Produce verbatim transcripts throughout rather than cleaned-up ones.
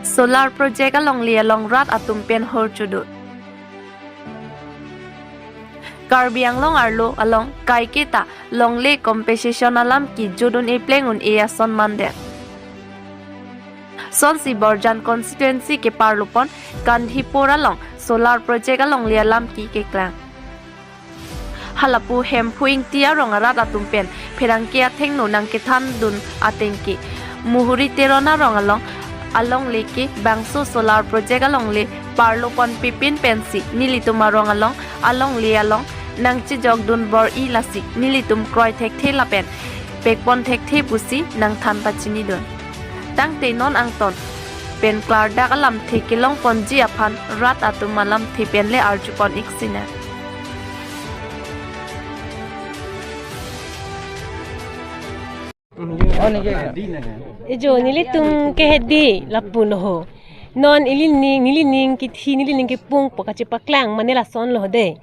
Solar project alongle along rat atum pen hor chudun. Karbi Anglong arlo along kaiketa longle compensation alam kejodun epleng un-e ason mandet. Sonsi Borjan constituency keparlopon Kandipur along solar project alongle alam ke keklang. Halapu Hemphu Ingti arong arat atum pen pherangke athengno nangkethandun atengke Muhuri Teron arong along alongle ke bangso solar project alongle parlopon pipin pensi nelitum arong along alongle along nangchejokdun bor-i, lasi nelitum kroi thekthe lapen pekpon thekthe pusi nangthan pachinidun. Tangte non angton pen klardak alamthe kelongponji aphan rat atum alamthe pen le arjupon ik sinang. Ejo nelitum ke hedi lapu no ho. Non ili ning, neli ning kithi, neli ning kipung po kachepaklang mane lason lo de.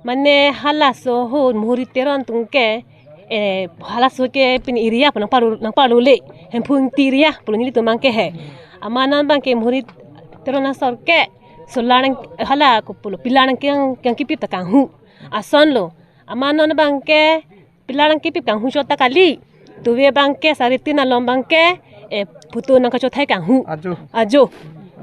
Mane halaso ho Muhuri Teron atum ke, eh, halaso ke pini area pu nangparlo, nangparlo le. Hemphu Ingti area pulo nelitum abang ke he. Amat non abang ke Muhuri Teron asor ke solar nang hala ko pulo pillar nang keng, keng kipip ta kanghu ason lo. Amat non abang ke pillar nang kipip kanghu chot ta kali. Tuve abang ke saritin along abang ke, eh, photo nangkachothai kanghu. Ajo. Ajo.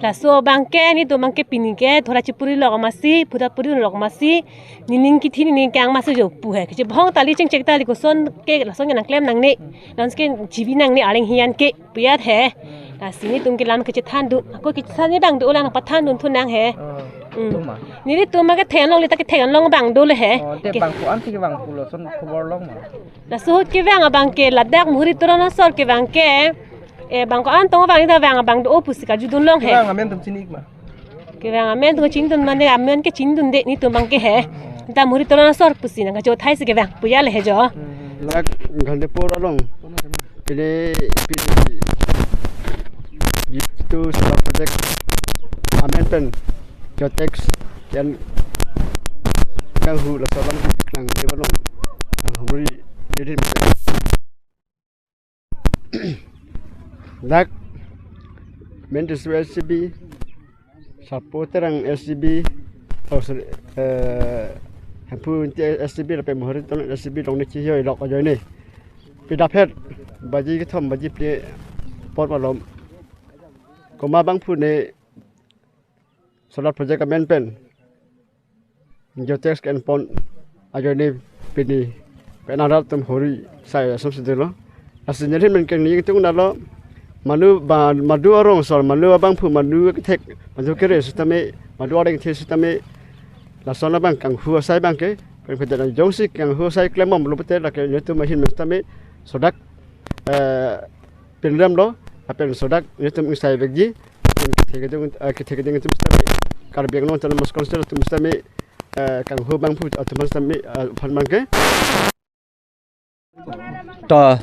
Laso abang ke nelitum abang ke pini ke thora chipuri lok masi, phuta puri lok masi, nening kithi nening kang masi jo pu he. Kechebhong tali chengchek tali koson ke lason ke nangklem nangne. Nonke chibi nangne areng hian ke puyat he. Lasi nelitum ke lam kechethandun. Ako kechethan ni abang do ulang pathandun thu nang he. Oh, Hmm. Tuma. Nelitum abang ke theng longle ta ketheng long abang do le he. Oh, te Ke- bang ko-an si kevang pulo son khobor long ma. Laso ahut kevang abang ke ladak Muhuri Teron asor kevang ke, eh, bang ko-an tong abang ita vang abang do-o pusi kejodun long he. Kevang amen atum chini ik ma. Kevang amen atum chinidun mane amen ke chinidunde nelitum abang ke he. Ita Muhuri Teron asor pusi nangkachothai si kevang puya le he jo. Hmm. Ladak Kandipur along pini pini itu solar project amen pen geotags yan kanghu laso alam keklang de along. Kanghu beri jadi dak Mendes S C B, Sarpo Terang S C B, oh, sorry, eh, Hemphu Ingti S C B, lapen Muhuri Teron S C B, longle chihoi lok ajoine. Pidaphet baji kethom baji phli apor malom komat abangphu ne solar project amen pen geotags ke-enpon ajoine pini pen arat atum hori sai asomsi dolo. Lasi neli men keng ning tung dalo. Manu ba madu arong asor, manu abangphu, manu kethek, manu kere sitame, madu areng the sitame, lason abang kanghu asai abang ke, pen pede jongsi kanghu asai klembom lo pute lake nelitum ahin men sitame sodak, eh, pinrem lo, lapen sodak nelitum ingsai vekji, lapen kethek keding, eh, kethek keding atum sitame, Karbi Anglong Autonomous Council atum sitame, eh, kanghu abangphu atum sitame, eh, aphan abang ke. To,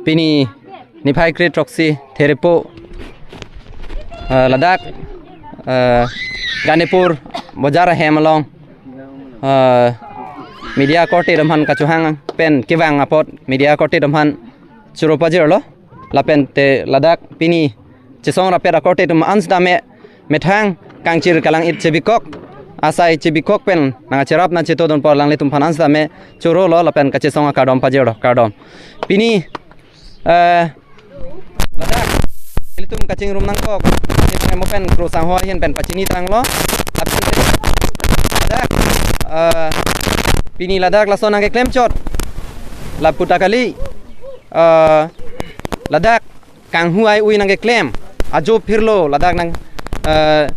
pini niphai kre throksi Therepo, eh, ladak, eh, Ganepur Bojar ahem along, eh, media korte atum aphan kachohang pen kevang apot media korte atum aphan choro pajirlo. Lapen te ladak pini chesong rapet akorte atum an sitame methang kangchir kalang-it chebikok, asai chebikok pen nangcherap nangchetodun apot alanglitum aphan an sitame chorolo lapen kachesong akardom pajirlo, kardom. Pini, eh, ladak ilitum kachingrum nangkok, mo pen Kro Sangho ahin pen pachinitanglo. Lapen ladak, eh, pini ladak lason nangkeklem chot, lapu ta kali, eh, ladak kanghu ai-ui nangkeklem, ajo phirlo ladak nang, eh,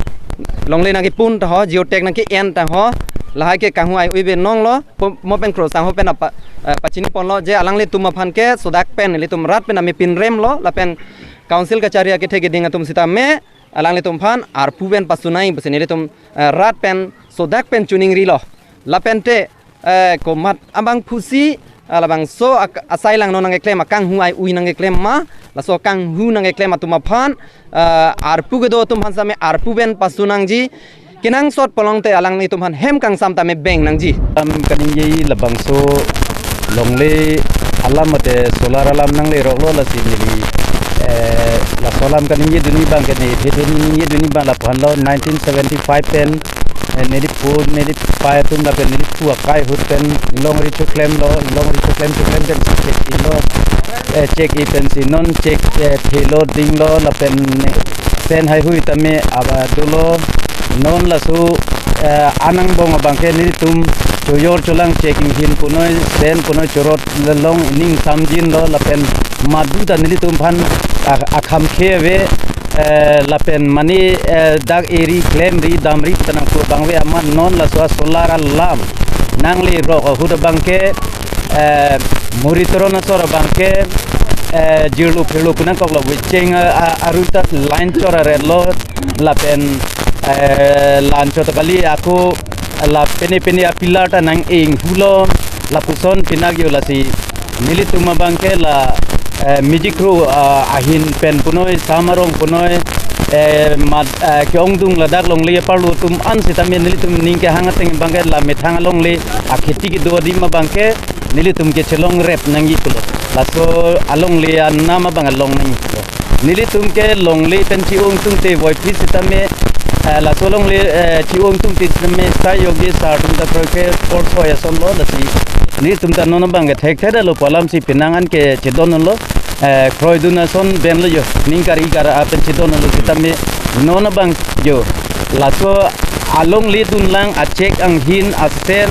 longle nangkepun ta ho, geotag nangke-en ta ho, lahai ke kanghu ai-ui pen nonglo, po-, mo pen Kro Sangho pen apa, eh, pachiniponlo je alanglitum aphan ke sodak pen, ilitum rat pen ame pinremlo, lapen council kachari akethe keding atum sitame, alanglitum aphan arpu pen pasunai pusi nelitum, eh, rat pen sodak pen chuningrilo. Lapen te, eh, komat abangphusi, eh, labangso ak-, asai langno nangkeklem, akanghu ai-ui nangkeklem ma, laso kanghu nangkeklem atum aphan, eh, arpu kedo atum aphan sitame arpu pen pasunangji, kenangsot pulote alanglitum aphan hem kangsam tame beng nangji. Alam kaningje labangso longle alam mate solar alam nangleroklo lasi neli Eh, laso alam kaningje dunji abang ke ne, phe phe ningje dunji abang lapu-an lo, nineteen seventy-five pen, eh, neliphu, neliphu atum lapen neliphu akai ahut pen longri choklem lo, longri choklem choklem pen si chek-i lo, eh, chek-i pensi non chek, eh, thelo dinglo lapen ne, pen haihui tame aba dolo, non laso, eh, anang bong abang ke nelitum chojor cholang chek inghin punoi, sen punoi chorot long ning samjin lo lapen madu ta nelitum aphan a-, akham khe ave, eh, lapen mane, eh, dak eri klemri damri ta nangpu abang ave amat non laso a-solar alam nangle rok ahut abang ke, eh, Muri Teron asor abang ke, eh, jirlo phirlo kunang koklo ave cheng a, a, arui ta line chora relo lapen, eh, lan chot kali ako la pene pene a-pillar ta nang-inghulo lapuson pinagyo lasi nelitum abang ke la, eh, Mejikro, ah, ahin pen punoi, Samarong punoi, eh, mat, eh, ke-ongdung ladak longle parlo atum an sitame nelitum ning kehang ateng abang ke la methang alongle akheti kedo adim abang ke nelitum ke chelong rep nangji pulo. Laso alongle anam abang along nangji pulo. Nelitum ke longle pen chi-ong tungte voiphit sitame, eh, laso longle, eh, chi-ong tungte sitame sai yogdi sar atum ta kroikre por soi ason lo lasi. Nelitum ta non abang ke thekthe lo pu alam si penang an ke chedon lo, eh, kroidun ason ben lo jo. Ning kari kara pen chedon lo sitame non abang jo. Laso alongle dunlang achek anghin asen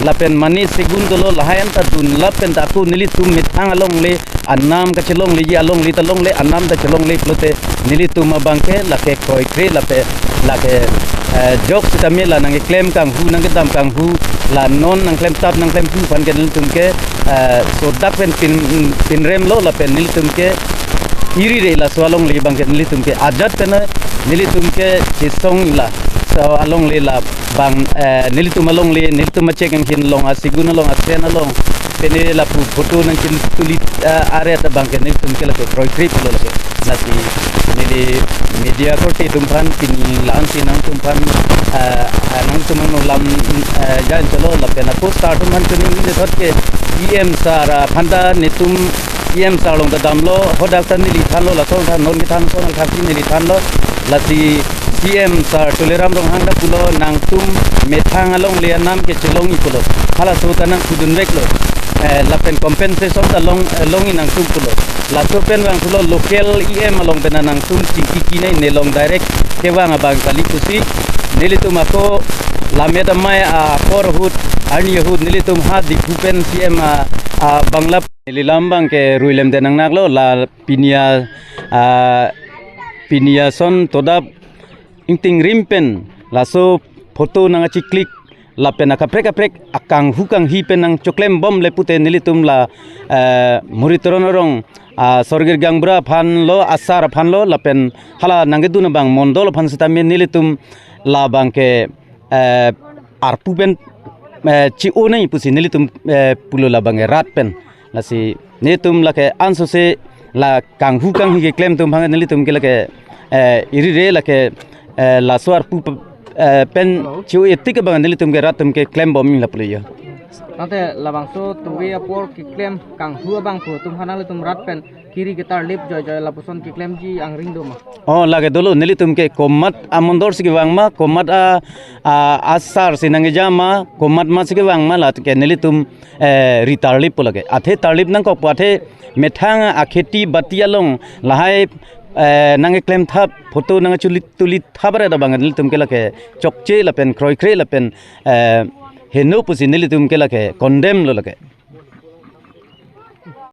lapen mane segun dolo lahai an ta dunlap pen ta ako nelitum methang alongle anam kachelongleji alongle ta longle anam ta chelongle pulote nelitum abang ke lake kroikre lape lake, eh, jok sitame la nangkeklem kanghu nangkedam kanghu la non nangklemtap nangklemhu aphan ke nelitum ke, eh, sodak pen pin, pinrem lo lapen nelitum ke iri re laso alongle abang ke nelitum ke ajat pen nelitum ke chisong laso alongle la bang, eh, nelitum alongle, nelitum achek anghin along, asegun along, asen along, pene lapu photo nangchin tuli, eh, aret abang ke nelitum ke lake kroikre pulo lake. Lasi neli media korte atum aphan pini la-an si nangtum aphan, eh, eh, nangtum aphan lam, eh, jan cholo lapen ako star atum aphan choningje thot ke E M sir aphan ta netum E M sir along ta damlo, hadak ta neli thanlo, laso than non kethan son than si neli thanlo, lasi C M sir Tuliram Ronghang ta pulo nangtum methang alongle anam ke chelongji pulo. Halaso ta nang kudunveklo. Eh, lapen compensation ta long, eh, longji nangtum pulo. Laso pen vang pulo local E M along pen nangtum chingki kinai nelong direct kevang abang kali pusi. Nelitum ako lammet amei apor ahut arni ahut nelitum ha Diphu pen C M a, a Bangla. Neli lam abang ke ruilem te nangnaklo la pini a, ah, pini ason todap ingting rim pen laso photo nangkachiklik lapen akaprek kaprek akanghu kanghi pen nangchoklem bomle pute nelitum la, eh, Muri Teron arong, ah, Sorgir Gaonbura aphan lo, asar aphan lo, lapen hala nangkedun abang mondol aphan sitame nelitum labang ke, eh, arpu pen, eh, chi-o nai pusi nelitum, eh, pulo labang ke rat pen. Lasi netum lake ansose la kanghu kanghi keklem atum aphan nelitum ke lake, eh, iri re lake, eh, laso arpu pe-, eh, pen chi-o-e tik abang nelitum ke rat atum ke klem bom la pulo jo. Tangte labangso tuve apor keklem kanghu abang pu atum aphan nangtum rat pen kiri ketarlip joijoi lapuson keklemji angring do ma? Oh, lake dolo nelitum ke komat amondol si kevang ma, komat a, a, asar si nangkeja ma, komat ma si kevang ma lake nelitum, eh, ri tarlip po lake. Athe tarlip nangkok po athe methang akheti bati along lahai, eh, nangkeklem thap photo nangchuli tuli thap aret abang nelitum ke lake chokche lapen kroikre lapen, eh, heno pusi nelitum ke lake condemn lo lake.